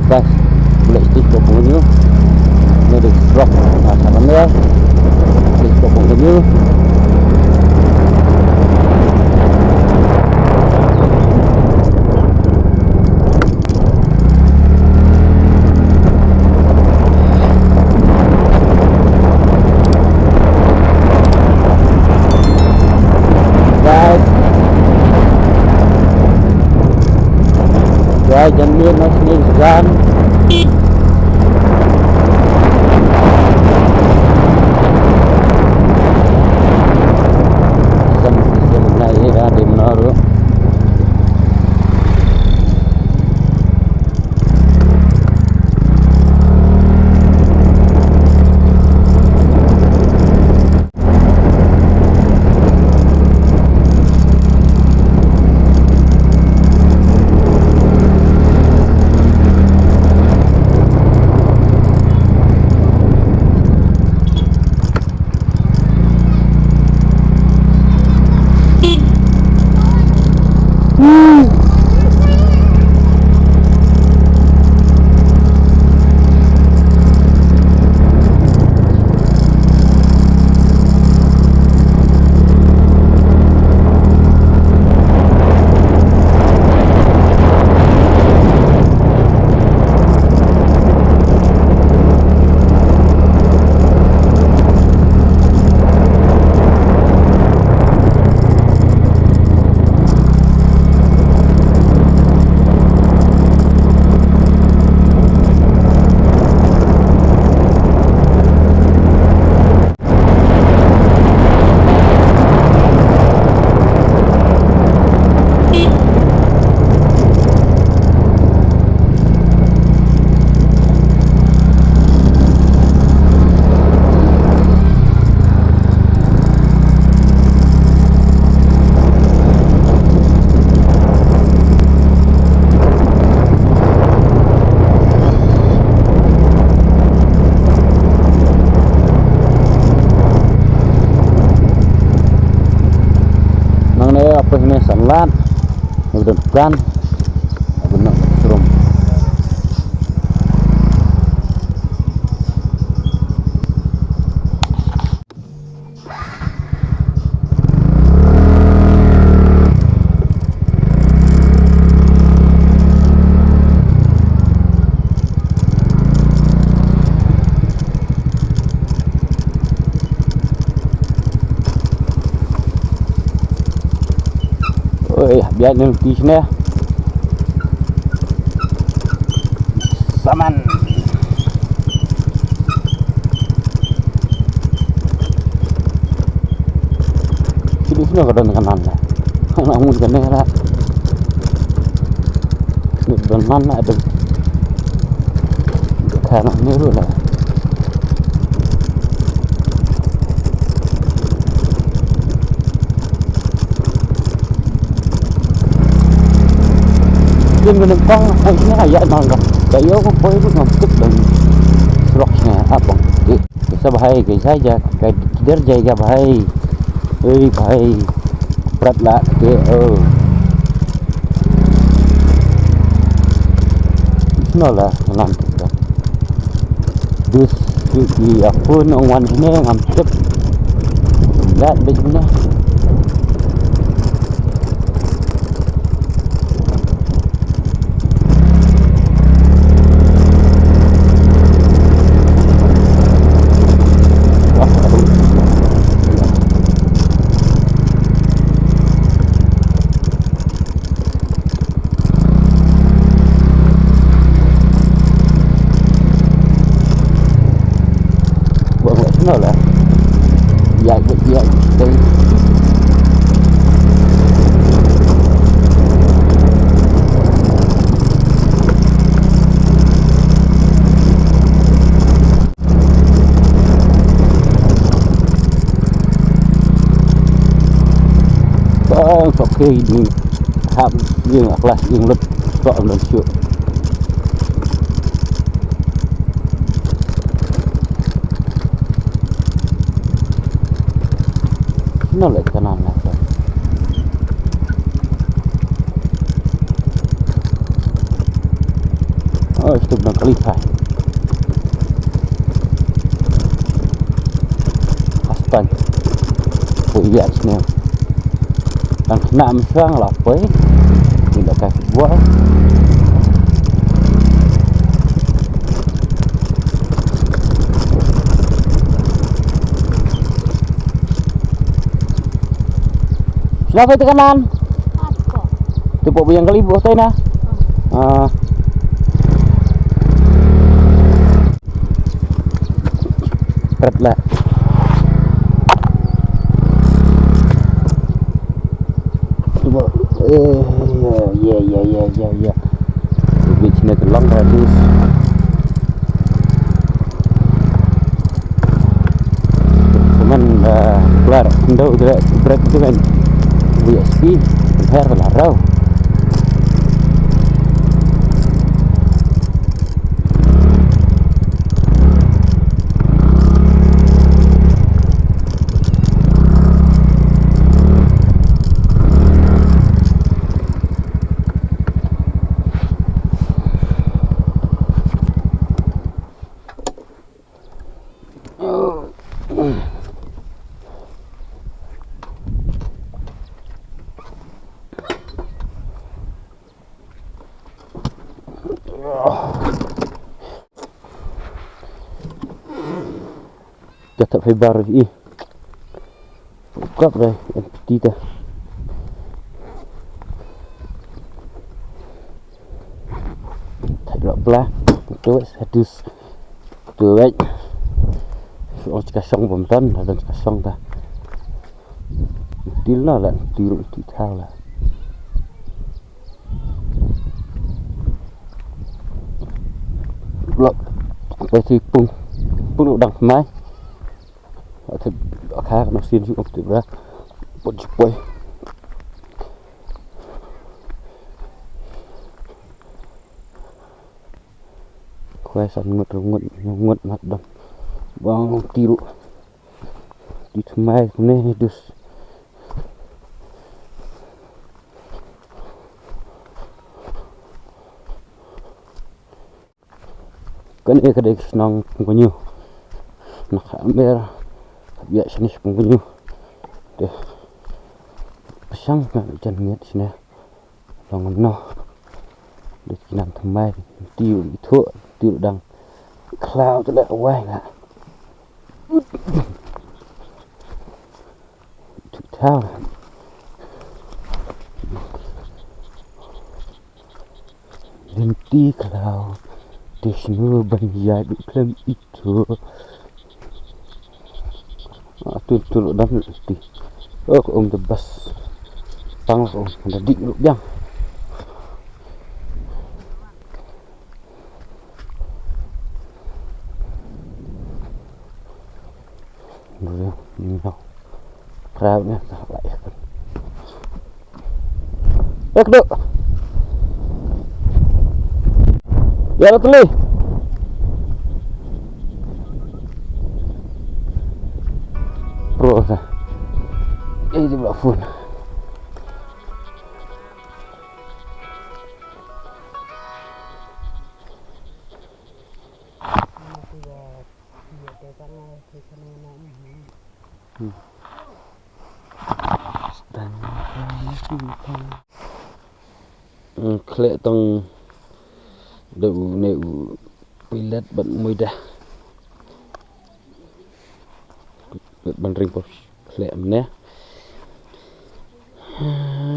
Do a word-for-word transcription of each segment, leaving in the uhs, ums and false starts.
Guys, balik stage ko pun nyu. Ni di surok, ah, saban dia. Stage ko pun nyu. Guys. Guys, jangan lupa nasi jan. Jangan lupa nasi jan. Nangne apa ini sanlat? Udah kan? Aku nak serum. Oi, biar nang tis ne. Saman. Sini sini ka don kanan la. Anak mun kene la. Ni don man la ada. Kanan ni ru la. Jin menempang, ai sini ai ya nang ka. Ka yo ko poi ko ngam kut bang. Surok sini apa? Di, kaisa bhai, kaisa ja, ka kider jaiga bhai. Oi bhai. Prat la ke, oh. Sini la, nan tu ka. Dus, ki, ki, apa nak wan sini ngam tip. Lihat bejena. Ba ba sno la. Ya ya ya. Bang, okay, ïing hap, ïing aklas, ïing lut, sok ym don shuh. Shano leh kanan leh. Oh, ito Ui, phai. Aspan. Poi ïa snem. Tang khynnah mynshuwa nga la poi. Ngi la kai football. Sila poi te kanan. Te pok biang kali pok te na. Ah. Pret la. Eh, yeah, yeah, yeah, yeah, yeah. Bit sini te long radius. Cuman, eh, keluar endo direct brake tu kan. Buya speed, her lah rau. Ka thap fiber i. Kap dai, em piti ta. Thap dua belah. Tu wes hadus. Tu wes. Ong ka song bom tan, ada ka song ta. Til na la, til ti thau la. Lok, poi ti pung, pung dang mai. Ate, aka no sin ju op ti bra. Pot ju poi. Khwai san ngut, ngut, ngut mat dam. Bang tiru. Di tmai ne dus. Kane ka dei ka shnong Pungkynñiuh. Na ka mer ka biak shane Pungkynñiuh. Te pyrshang ka jan miet shane. Long no. Dei ki nang thymmai, tiu ithuh, tiu dang khlaw te leh wai nga. Ithuh thaw. Lynti khlaw, te shnu ban ïaid u khlem ithuh. Ah, tu, tu, dam ti. Oh, ka um da bas. Tang ka um da dik ruh biang. Ni no. Krap ni, tak lah ya. Eh, kedok. Ya, la teli. Pro sa. Eh, di bawah phone. Hmm. Khleh tang da une u pilet bad muida. Ban ring por khleh mne.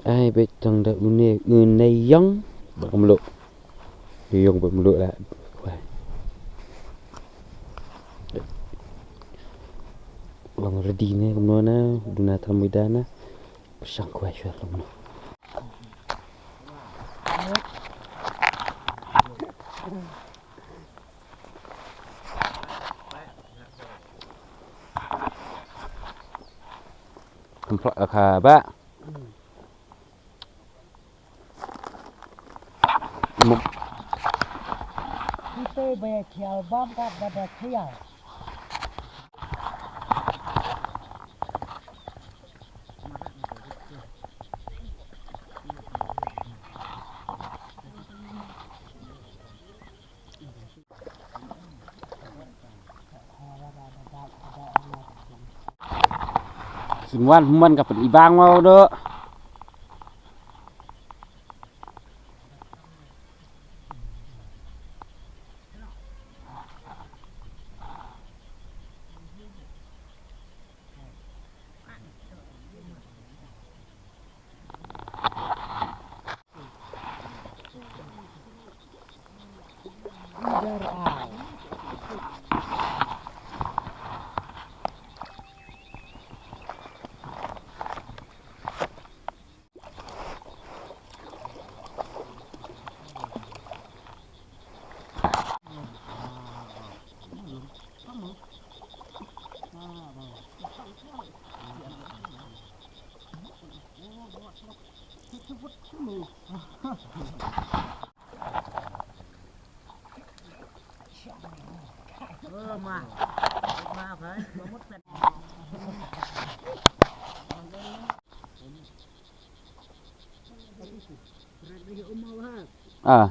Ai beit tang da une, une yong bad mluh. Yong bad mluh la. Long ready ne kumno na, duna tram muida na. Pyrshang khwai shuwa kumno. Kumplak ka ba. Muk. Kita bayar kial bam kat pada kial. Wan man ka pen ibang mau do. Ah.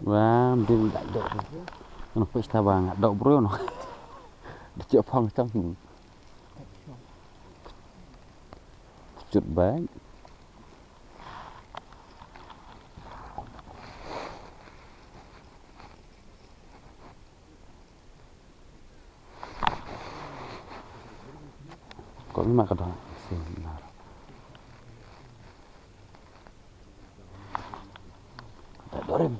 Wa, bil da do. Ano pesta bang do bro no. Di cek phong tam. Cut baik. Ko mi ma ka dong. Sing na. Ka dorim.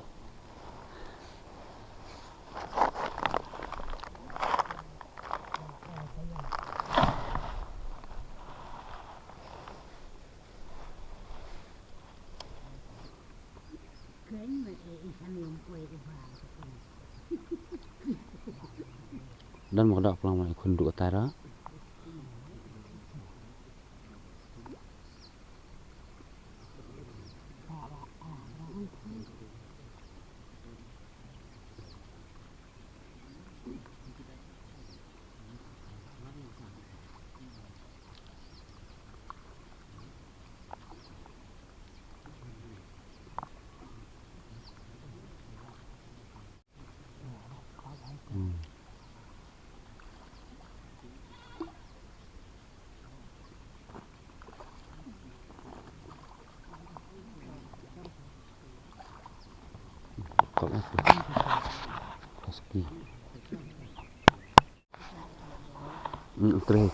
Don mo ka dok plang mo i khun duk atai ra. Hmm, tres.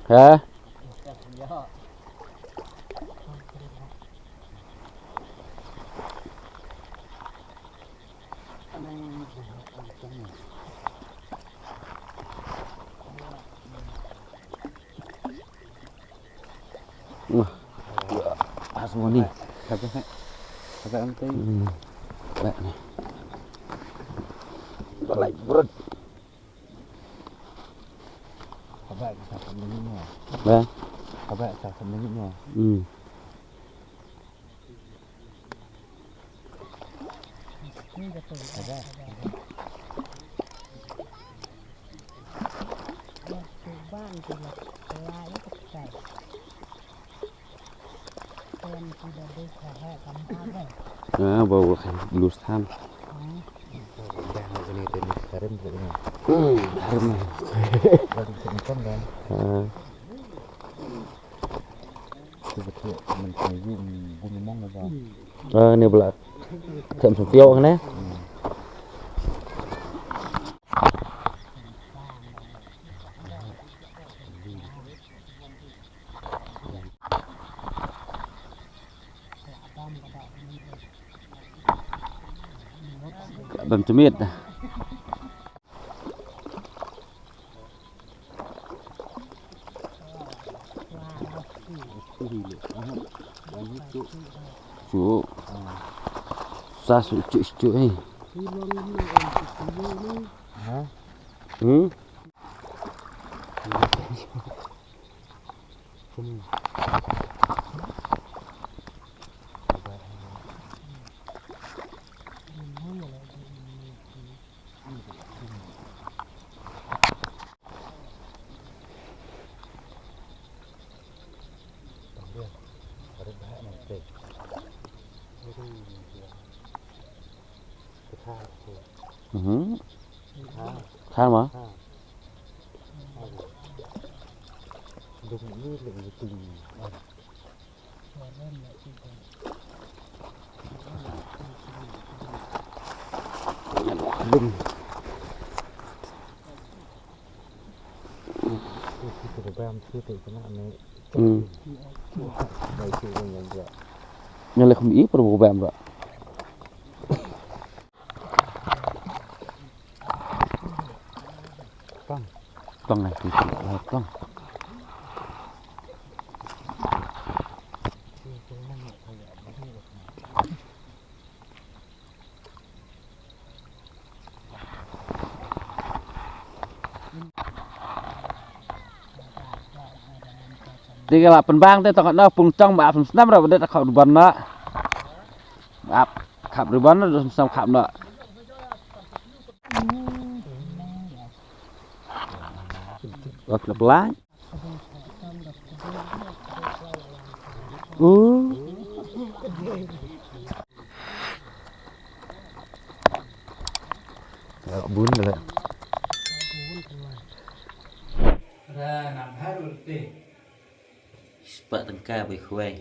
Hah? Wah. Has moni. Ba ang te. Hmm. Ba ni. Ba lai brut. Ba sa sa ni ni. Ba. Ba sa sa ni ni. Hmm. Ba. Ah, bau kan lus than. Hmm, harum. Ah. Ah, ni bla. Tem sentiau kan eh. Bam tumit. Cu. Sa su cu cu eh. Ha? Hmm? Mhm. Than ma? Hmm. Nang leh khum i, perlu buka bam, Bro. Tang. Tang, eh, tu, tu, eh, tang. Te ka la pynbang te tang noh pung chong ba ap snam ra ba det khap ribon noh. Ba ap khap ribon noh, snam khap noh. Wat la pla. Uh. Ya, bun le. Spah tyngka bai khwai.